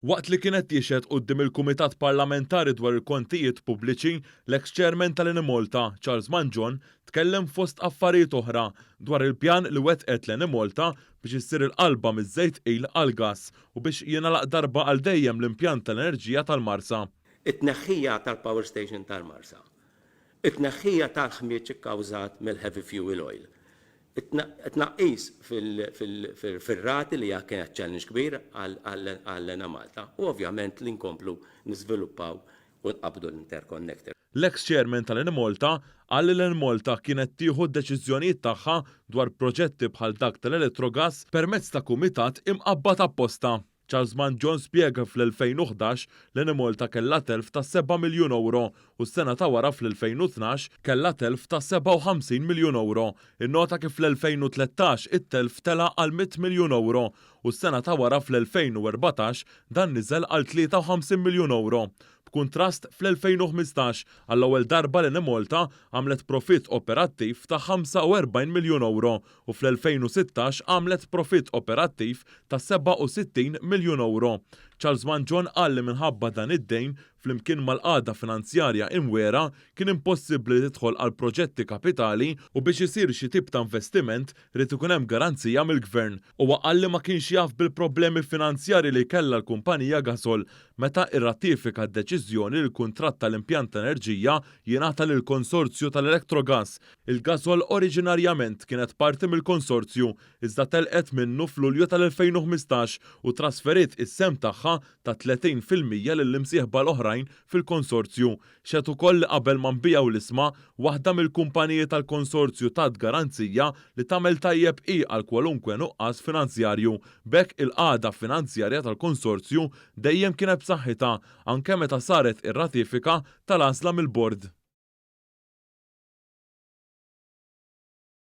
Waqt li kien qed jixhed quddiem il-Kumitat Parlamentari dwar il-Kontijiet Pubbliċi, l-eks Chairman tal-Enemalta, Charles Mangion, tkellem fost affarijiet oħra dwar il-pjan li wettqet l-Enemalta biex issir il-qalba miż-żejt tqil għall-gass u biex jingħalaq darba għal dejjem l-impjant tal-enerġija tal-Marsa. It-tneħħija tal-power station tal-Marsa. It-tneħħija tal-ħmieġ ikkawżat mill-heavy fuel oil. It-tnaqqis fir-rati li kienet challenge kbir għall-Enemalta u ovvjament li nkomplu niżviluppaw u nqabbdu l-interconnector. L-eks Chairman tal-Enemalta qal li l-Enemalta kienet tieħu d-deċiżjonijiet tagħha dwar proġetti bħal dak tal-Electrogas permezz ta' kumitat imqabbad apposta. Charles Mangion spjega fl-2011 l-Enemalta kellha telf ta' 7 miljun ewro u s-sena ta' wara fl-2012 kellha telf ta' 57 miljun ewro. Innota kif fl-2013 it-telf tela' għal 100 miljun ewro u s-sena ta' wara fl-2014 dan niżel għal 53 miljun ewro. B'kuntrast, fl-2015 għall-ewwel darba l-Enemalta għamlet profitt operattiv ta' 45 miljun ewro u fl-2016 għamlet profitt operattiv ta' 67 miljun ewro. Charles Mangion qal li minħabba dan id-dejn, flimkien mal-qagħda finanzjarja imwiegħra, kien impossibbli li tidħol għal proġetti kapitali u biex isir xi tip ta' investiment ried ikun hemm garanzija mill-Gvern. Huwa qal li ma kienx jaf bil-problemi finanzjarji li kellha l-kumpanija Gasol meta rratifika d-deċiżjoni li l-kuntratt tal-impjant ta' enerġija jingħata lill-konsorzju tal-Electrogas. Il-Gasol oriġinarjament kienet parti mill-konsorzju, iżda telqet minnu f'Lulju tal-2015 u trasferiet is-sehem tagħha ta' 30% lill-imsieħba l-oħrajn fil-konsorzju. Xehed ukoll li qabel ma nbiegħu l-ishma, waħda mill-kumpaniji tal-konsorzju tat garanzija li tagħmel tajjeb hi għal kwalunkwe nuqqas finanzjarju. B'hekk il-qagħda finanzjarja tal-konsorzju dejjem kienet b'saħħitha, anke meta saret ir-ratifika tal-għażla mill-bord.